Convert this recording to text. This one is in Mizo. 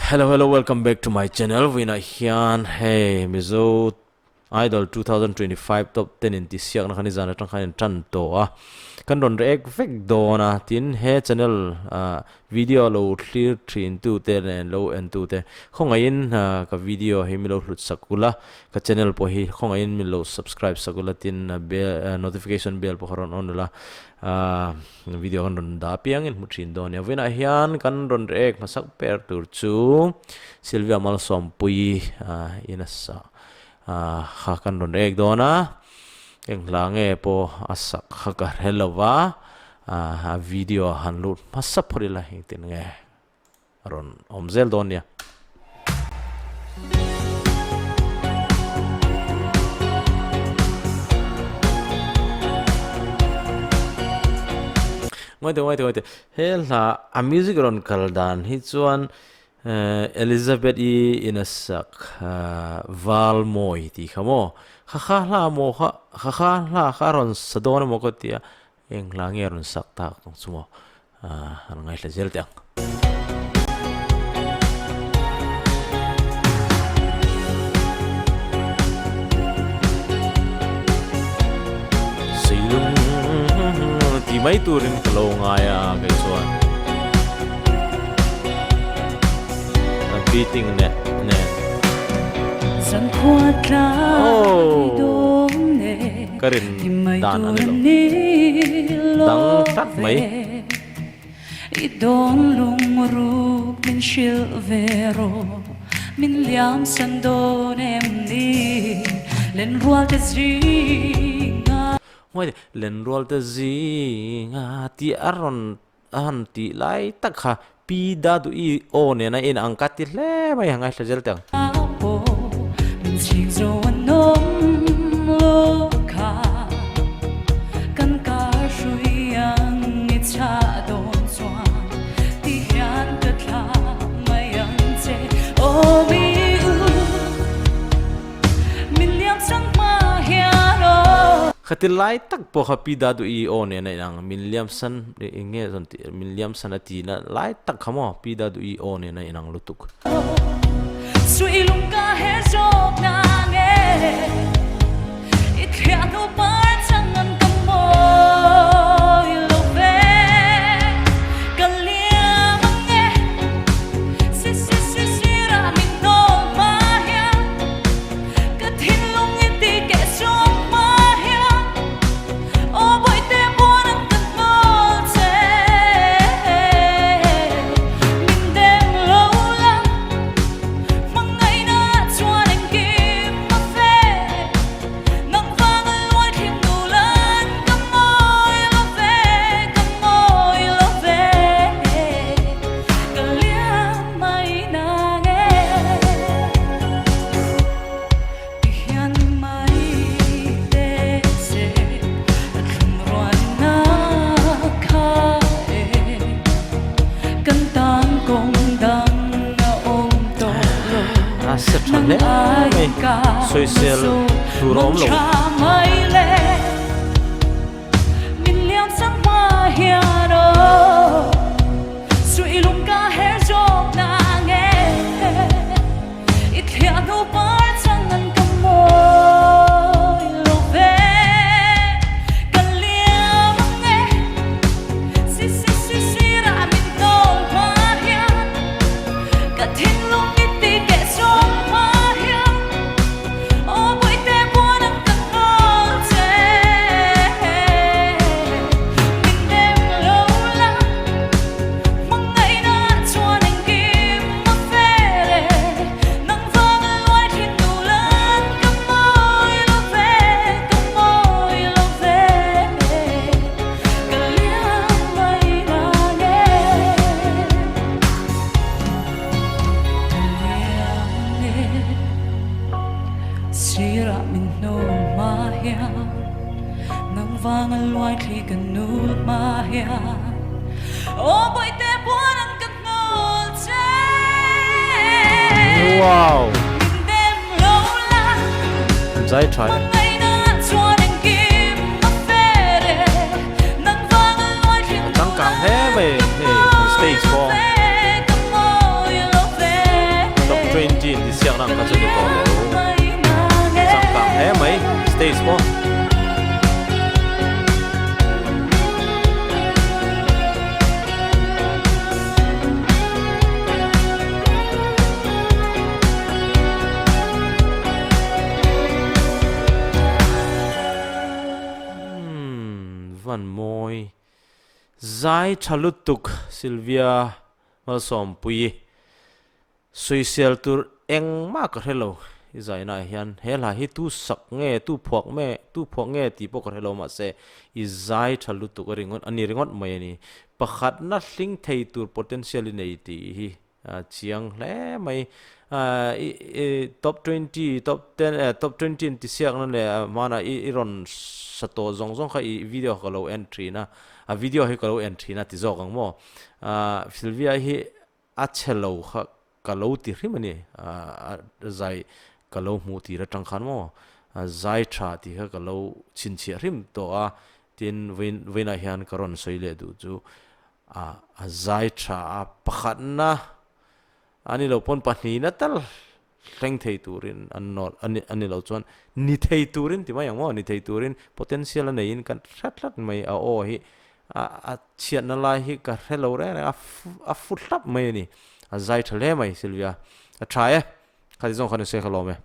Hello hello welcome back to my channel vawiinah hian hei Mizo Idol 2025 top 10 in tihsiakna kha nizan atang khan in tan tawh a kan rawn react vek dawn a tin he channel ah video lo thlir thin tu te leh lo en tu te khawngaihin ka video hi min lo hlut sak ula ka channel pawh hi khawngaihin min lo subscribe sak ula tin bell notification bell pawh kha rawn on ula ah Video kan rawn dah apiangin hmu thin dawn a nia. Vawiinah hian kan rawn react hmasak ber tur chu Sylvia Malsawmpuii in a sa kha kan rawn react dawn a. Eng hla nge pawh a sak kha ka hre lo va, a video han lut hmasa phawt ila engtin nge a rawn awm zel dawn nia. Ngawi teh ngawi teh ngawi teh he hla a music rawn kal dan hi chuan Elizabeth i in a sak Val Mawi tih kha maw kha kha hla maw kha kha kha hla kha a rawn sa dawn emaw ka ti a Eng hla nge rawn sak tak ang chu maw? Han ngaihla zel teh ang. Seilung ti mai turin ka lo ngai a kei chuan. A beating nen nen. Oh! Ka rin dan a ni lo. Dang tlat mai. I dawn lungruk min hrilh ve rawh min liam san dawn em ni lenrual te zinga. Ngawi teh lenrual te zinga tih a rawn a han tih lai tak kha Pi Daduhi aw nena in ang ka ti hle mai a ngaithla zel teh ang. Khati lai tak pawh kha Pi Daduhi aw nen a inang, min liam san eng nge zawn tih min liam san a ti na lai tak kha maw Pi Daduhi aw nen a inang lutuk. Ka thinlung i ti keh suak hma hian aw bawihte buan ang ka hnawl che. Min dem lo la, hmangaihna chuan engkim a fe. Nang vanga luai thlim duhlan ka mawi lo ve, ka mawi lo ve. Ka liam mai nang e. Ti hian mai te che a thlum rualna kha e kan tan kawng dang a awm tawh lo A set tha hle mai sawisel tur a awm lo. Mai le min liam sang hma hian aw suih lung ka her zawk na nge i thliah hnu par chang an ka mawi lo ve ka liam ang e si si si si rah min tawl hma hian ka thinlung i ti keh zawk hma hian Aw bawihte buan ang ka hnawl che Min dem lo la Hmangaihna chuan engkim a fel e Nang vang a luai thin duh lan Ka mawi lo ve, ka mawi lo ve Ka liam mai nang e Ka liam e Sirah min hnu hma hian Nang vang a luai thli ka nul hma hian Aw bawihte buan ang ka hnawl che Wow! Min dem lo la Zai tha e. Hmangaihna chuan engkim a fer e Nang vang a luai thli A changkang hle mai hei stage pawh. Ka mawi lo ve. Tun ang kha chu ni tawh lo. Changkang hle mai stage pawh. Umm van mawi zai tha lutuk Sylvia Malsawmpuii Sawisel tur engmah ka hre lo i zaina ah hian he hla hi tu sak nge tu phuak me tu phuak nge tih pawh ka hre lo mahse i zai tha lutuk a ringawt a ni ringawt mai a ni. Pakhatna hling thei tur potential i nei tih hi a chiang hle mai. I i top 20 top 10 eh top 20 in tisiakna leh hmanah i i rawn sa tawh zawng zawng kha i video ka lo en thin a a video hi ka lo en thin a ti zawk ang maw. Sylvia hi A chhe lo kha ka lo ti hrim a ni, a zai ka lo hmuh tir atang khan maw zai tha tih kha ka lo chhinchhiah hrim tawh a, tin vawiinah hian ka rawn sawi leh duh chu a zai tha a pakhatna a ni lo pawn pahnihna tal thleng thei turin an nawr a ni a ni lo chuan ni thei turin ti mai ang maw ni thei turin potential a neiin kan hre tlat mai a aw hi a a chhiatna lai hi ka hre lo reng reng a a fu hlap mai a ni a zai tha hle mai Sylvia a tha e khati zawng khan i sawi kha lawm e.